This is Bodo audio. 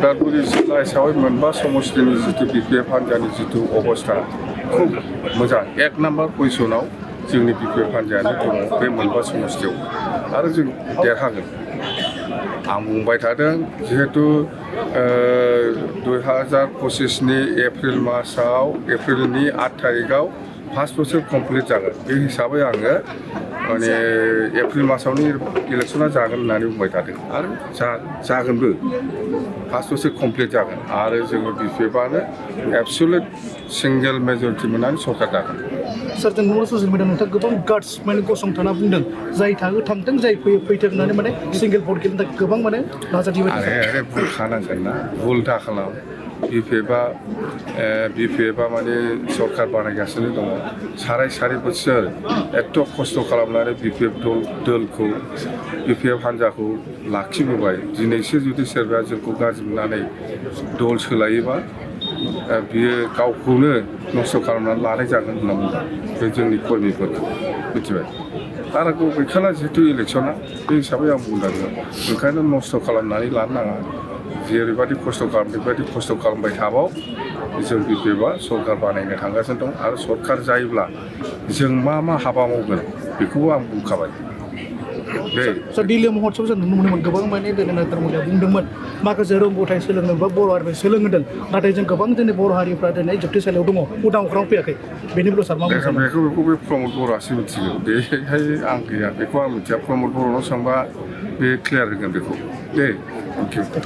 उदालगुरि जिल्ला हिसाबै मोनबा समस्तिनि जितु बिपिएफ हान्जानि जितु अबस्था खुब मोजां 1 नाम्बार पजिशनाव जोंनि बिपिएफ हान्जायानो दङ बे मोनबा समस्तियाव आरो जों देरहागोन आं बुंबाय थादों जिहेतु 2025नि एप्रिल मासाव एप्रिलनि 8 तारिखआव 5 बोसोर कमप्लिट जागोन बे हिसाबै आङो माने एप्रिल मासावनो इलेक्सना जागोन होननानै बुंबाय थादों आरो जागोनबो 5 बोसोर कमप्लिट जागोन आरो जोङो बिपिएफआनो एबसुलेट सिंगेल मेजरिटि मोननानै सरकार दागोन सर जों नुनो ससियेल मिडिया नोंथाङा गोबां गार्ड्स माने गसंथाना बुंदों जाय थांथों जाय फैथों होननानै माने सिंगेल भट गेलेनो थाखाय गोबां माने नाजाथिबाय आरे बुंखानांगोन ना भुल दा खालाम बिपिएफआ माने सरकार बानायगासिनो दङ साराय बोसोर एथ' खस्थ' खालामनानै बिपिएफ दलखौ बिपिएफ हान्जाखौ लाखिबोबाय दिनैसो जुदि सोरबाया जोंखौ गाज्रि मोननानै दल सोलायोबा बियो गावखौनो नस्थ' खालामनानै लानाय जागोन होनना बुंदों बे जोंनि कर्मिफोरखौ मिथिबाय बाराखौ गैखाला जिहेतु इलेक्सना बे हिसाबै आं बुंदों ओंखायनो नस्थ' खालामनानै लानो नाङा जेरैबायदि खस्थ' खालामबाय थाबाव जों बिपिएफआ सरकार बानायनो थांगासिनो दं आरो सरकार जायोब्ला जों मा हाबा मावगोन बेखौबो आं बुंखाबाय सर दिल्ली महोत्सव जों नुनो मोनोमोन गोबां माने नरेन्द्र मदिया बुंदोंमोन माखासे रोंगौथाय सोलोंनो बा बर' हारिफ्रा सोलोंहोदों नाथाय जों गोबां जोंनि बर' हारिफ्रा दिनै जोबथेसालियाव दङ उदां अख्राङाव फैयाखै बेनिफ्राय सार मा बुंनो बेखौ बे प्रमद बर'आसो मिथिगौ बेहाय आं गैया बेखौ आं मिथिया प्रमद बर'नाव सोंबा बे क्लियार होगोन बेखौ थेंक इउ